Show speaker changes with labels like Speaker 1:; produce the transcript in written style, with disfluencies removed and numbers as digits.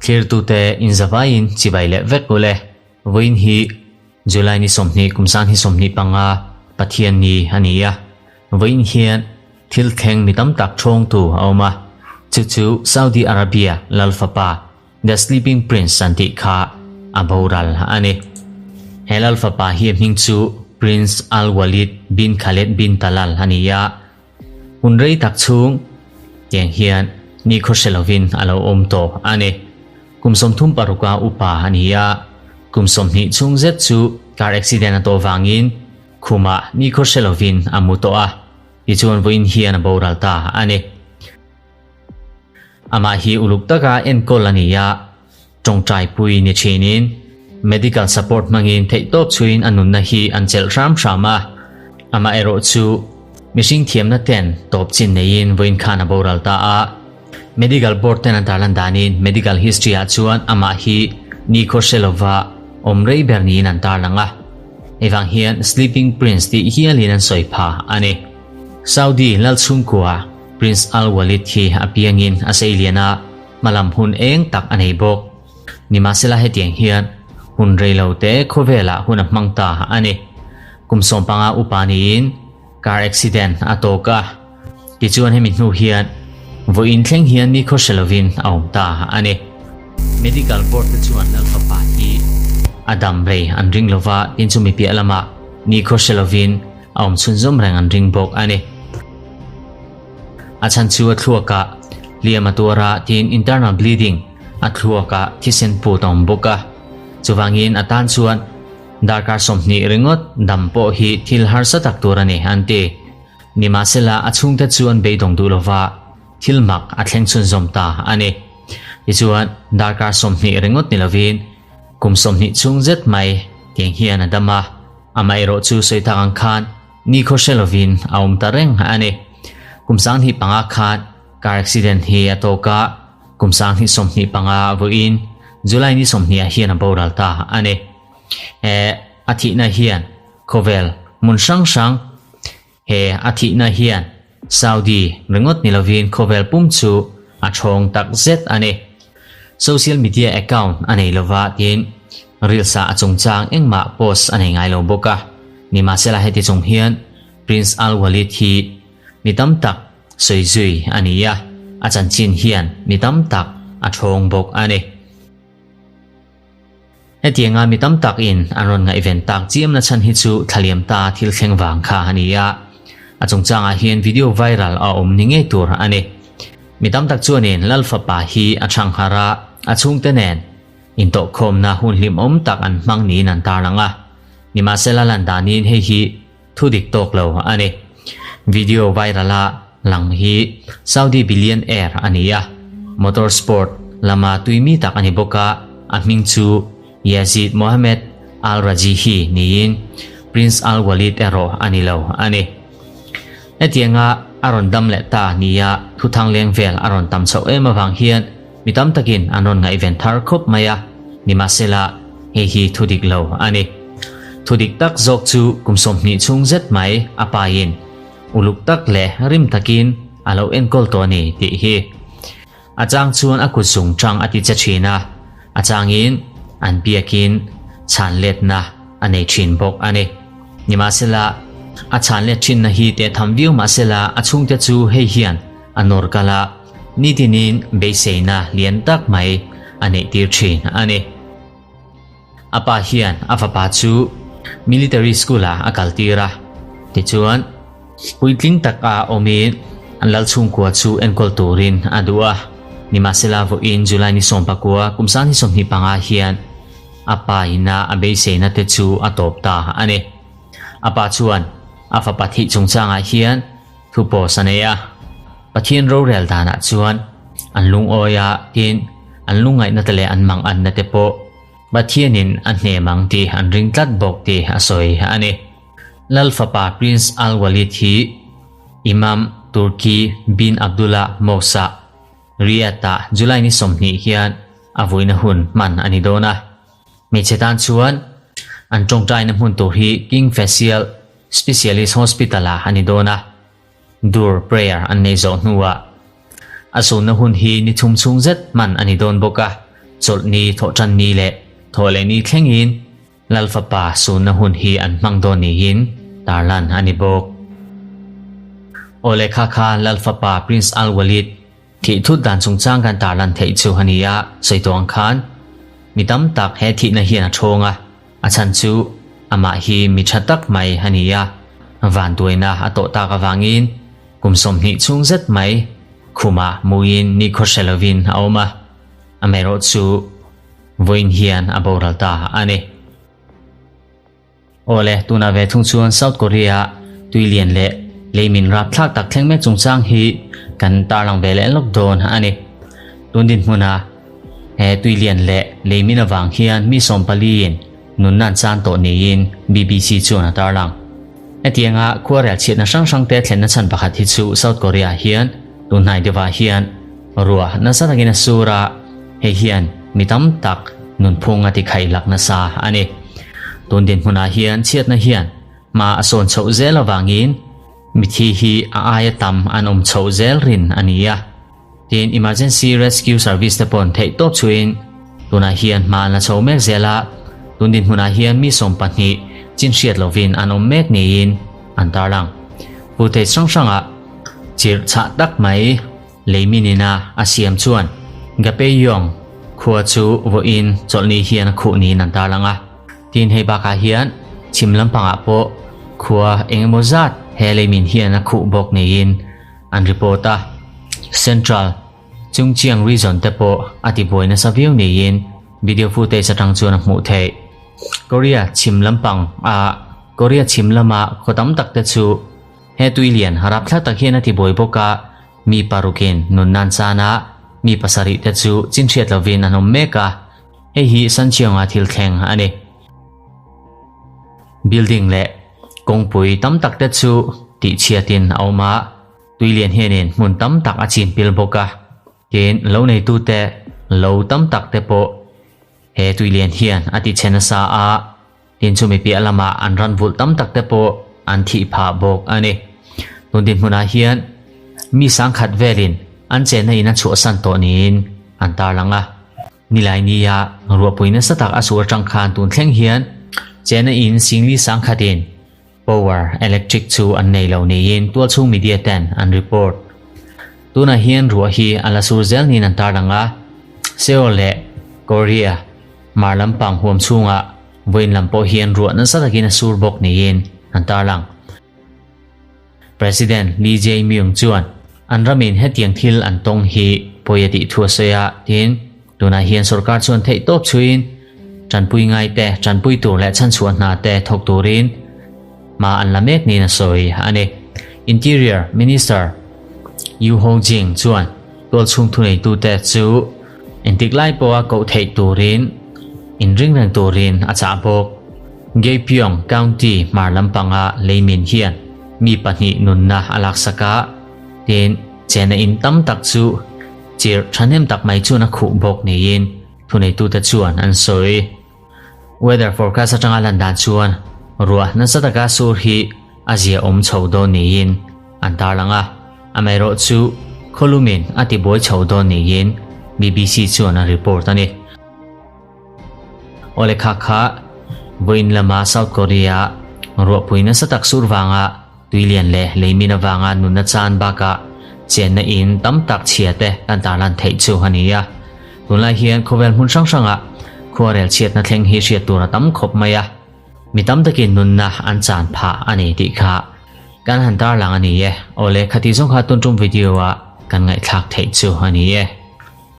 Speaker 1: Thlirtute inzavaiin chibai leh vek ule. Vawiin hi July ni 20 kum sang hi 25 Pathian ni a ni a. Vawiin hian thil thleng mi tam tak thawngtu a awm a, chu chu Saudi Arabia lal fapa The Sleeping Prince an tih kha a boral a ni. He lal fapa hi a hming chu Prince Al Walid bin Khaled bin Talal a ni a. Hun rei tak chhung tiang hian ni khaw hre lovin a lo awm tawh a ni. Kum 36 a upa a ni a, kum 20 chhung zet chu car accident a tawh vangin khumah ni khaw hre lovin a mu tawh a, tichuan vawiin hian a boral ta a ni. Amah hi uluk taka enkawl a ni a, tawngtaipui ni thinin medical support hmangin theihtawp chhuiin a nunna hi an chelh hram hram a. Amaherawh chu mihring thiamna ten tawp chin neiin vawiin khan a boral ta a. Medical board ten an tarlan danin medical history ah chuan amah hi nikhaw hre lova awm rei ber niin an tarlang a. Hei vang hian Sleeping Prince tih hialin an sawi pha a ni. Saudi Lalchhungkua Prince Al Walid hi a piangin a seilian a. Hmalam hun eng tak a nei bawk. Nimahsela hetiang hian hun rei lo te khawvelah hun a hmang ta a ni. Kum 15 upa niin car accident a tawk a. Tichuan hemi hnu hian vawiin thleng hian ni khaw hre lovin a awm ta a ni. Medical board te chuan Lalfapa hi a dam rei an ring lova, tin chumi piah lamah ni khaw hre lovin a awm chhunzawm reng an ring bawk a ni. A chhan chu a thluakah hliam a tuar a tiin internal bleeding a thluakah thisen put a awm bawk a. Chuvangin a tan chuan darkar 20 ringawt dam pawh hi thil harsa tak tur a ni an ti. Nimahsela a chhungte chu an beidawng duh lova thil mak a thleng chhunzawm ta a ni. Tichuan darkar 20 ringawt ni lovin kum 20 chhung zet mai tiang hian a dam a. Amaherawh chu sawi tak ang khan Ni khaw hre lovin a awm ta reng a ni. Kum 25 khan car accident hi a tawk a, kum 2025 vawiin July ni 20 ah hian a boral ta a ni. He a thihna hian khawvel hmun hrang hrang he a thihna hian Saudi ringawt ni lovin khawvel pum chu a thawng tak zet a ni. Social media account a nei lova tiin reels ah a chungchang engmah post a nei ngai lo bawk a. Nimahsela heti chung hian Prince Al Walid hi mi tam tak sawi zui a ni a, a chanchin hian mi tam tak a thawng bawk a ni. Hetianga mi tam tak in an rawn ngaihven tak chiamna chhan hi chu thlaliam ta thil thleng vang kha a ni a, a chungchangah hian video viral a awm ni ngei tur a ni. Mi tam tak chuanin Lal fapa hi a thangharh a, a chhungte nen intawhkhawmna hun hlimawm tak an hmang niin an tarlang a. Nimahsela lan danin hei hi thu dik tawk lo a ni. Video viral a lang hi Saudi billionaire a ni a, motor sport lama tui mi tak a ni bawk a, a hming chu Yazid Mohammed Al Rajihi niin Prince Al Walid erawh a ni lo a ni. Hetianga a rawn dam leh ta nia thuthang leng vel a rawn tam chhoh em avang hian mi tam takin an rawn ngaihven thar khawp mai a, nimahsela hei hi thu dik lo a ni. Thu dik tak zawk chu kum 20 chhung zet mai a pain uluk tak leh rim takin a lo enkawl tawh a ni tih hi. A chang chuan a kut zung tang a ti che thin a, a changin an biakin chhan letna a nei thin bawk a ni. Nimahsela a chhan let thinna hi teh tham viau mahsela a chhungte chu hei hian a nawr kal a, nitinin beiseina lian tak mai a neih tir thin a ni. A pa hian a fapa chu military school ah a kal tir a, tichuan puitling taka awmin an lal chhungkua chu enkawl turin a duh a. Nimahsela vawiin July ni 19 kum 2025 hian a pa ina a beiseina te chu a tawp ta a ni. A pa chuan a fapa thih chungchangah hian thu post a nei a, Pathian rorel danah chuan an lungawi a tin an lungngaihna te leh an manganna te pawh Pathianin a hnem ang tih an ring tlat bawk tih a sawi a ni. Lal fapa Prince Al Walid hi Imam Turki bin Abdullah Mosque-ah Riyadh-ah July ni 20 hian a vuina hun hman a ni dawn a. Hmeichhe tan chuan an tawngtaina hmun tur hi King Faisal Specialist Hospital-ah a ni dawn a. Dur prayer an nei zawh hnuah. A sunna hun hi ni thum chhung zet hman a ni dawn bawk a, chawlhni, thawhtanni leh thawhlehni thlengin Lal Fapa sunna hun hi an hmang dawn niin tarlan a ni bawk. Aw lehkha kha Lal Fapa Prince Al Waleed Thih thut dan chungchang kan tarlan theih chu a ni a, sawi tawh ang khan mi tam tak he thihna hian a thawng a, a chhan chu amah hi mi tha tak mai a ni a, vanduaina a tawh tak avangin kum 20 chhung zet mai khumah muin nikhaw hre lovin a awm a, amaherawh chu vawiin hian a boral ta a ni. Awle, tunah ve thung chuan South Korea tui lian leh leimin rapthlak tak thleng mek chungchang hi kan tarlang ve leh lawk dawn a ni. Tun dinhmuna he tui lian leh leimin avang hian mi sawmpaliin nunna an chan tawh niin BBC chuan a tarlang. Hetianga khuarel chhiatna hrang hrangte thlenna chhan pakhat hi chu South Korea hian Tunhnai deuhah hian ruah nasa takin a sur a, hei hian mi tam tak nunphung a tikhaih lak nasa a ni. Tun dinhmunah hian chhiatna hian hma a sawn chhoh zel avangin mithi hi a aia tam an awm chhoh zel rin a ni a. Tin, Emergency Rescue Service te pawn theih tawp chhuin tunah hian hma an la chho mek zel a, tun dinhmunah hian mi 20 chin hriat lovin an awm mek niin an tarlang. Footage hrang hrangah Chirh chhah tak mai leimin ina a siam chuan Gapeyong khua chu vawiin chawlhni hian a khuh niin an tarlang a. Tin, hei bakah hian chhim lampangah pawh khua eng emaw zat he leimin hian a khuh bawk niin an report a. Central Chungchiang region te pawh a tibuai nasa viau niin video footage atang chuan a hmuh theih. Korea chhim lampang a Korea chhim lama khaw tam tak te chu He tui lian rapthlak tak hian a ti buai bawk a, mi parukin nun nan chan a, mi pasarih te chu chin hriat lovin an awm mek a, hei hi Sanchiawnga thil thleng a ni. Building leh kawngpui tam tak te chu tihchhiatin a awm a, tui lian hianin hmun tam tak a chin pil bawk a, tin lo neitute lo tam tak te pawh he tui lian hian a ti chhe nasa a. Tin chumi piah lamah an ran vulh tam tak te pawh an thih phah bawk a ni. Tun dinhmunah hian mi sangkhat velin an chenna in a chhuahsan tawh niin an tarlang a. Nilai nia ruahpui nasa tak a sur atang khan tun thleng hian chenna in singli sangkhatin Power, electric, chu an nei lo niin tualchhung media ten an report. Tunah hian ruah hi a la sur zel niin an tarlang a, Seoul leh Korea mar lampang huam chhungah vawiin lam pawh hian ruah nasa takin a sur bawk niin an tarlang. President Lee Jae-myung chuan an ramin hetiang thil an tawng hi pawi a tih thu a sawi a, tiin tunah hian sorkar chuan theihtawp chhuiin tanpui ngaite tanpui tur leh chhanchhuah hna te thawk turin hma an la mek niin a sawi a ni. Interior Minister Yu Ho-jing chuan tualchhung thuneitute chu engtik lai pawha koh theih turin inring reng turin a chah bawk. Gyeongpyeong County hmar lampanga leimin hian mi pahnih nunna a laksak a, tin chena in tam tak chu chirh thahnem tak mai chuan a khuh bawk niin thuneitute chuan an sawi. Weather forecast atanga lan dan chuan ruah nasa taka sur hi a zia awm chho dawn niin an tarlang a, amaherawh chu khawlumin a tibuai chho dawn niin BBC chuan a report a ni. Awle kha kha vawiin lama South Korea ruahpui nasa tak sur vanga tuilian leh leimin avanga nunna chan bakah chenna in tam tak chhia te kan tarlan theih chu a ni a. Tunlai hian khawvel hmun hrang hrangah khuarel chhiatna thleng hi hriat tur a tam khawp mai a, mi tam takin nunna an chan phah a ni tih kha kan han tarlang a ni e. Awle khati zawng kha tun tum video ah kan ngaihthlak theih chu a ni e.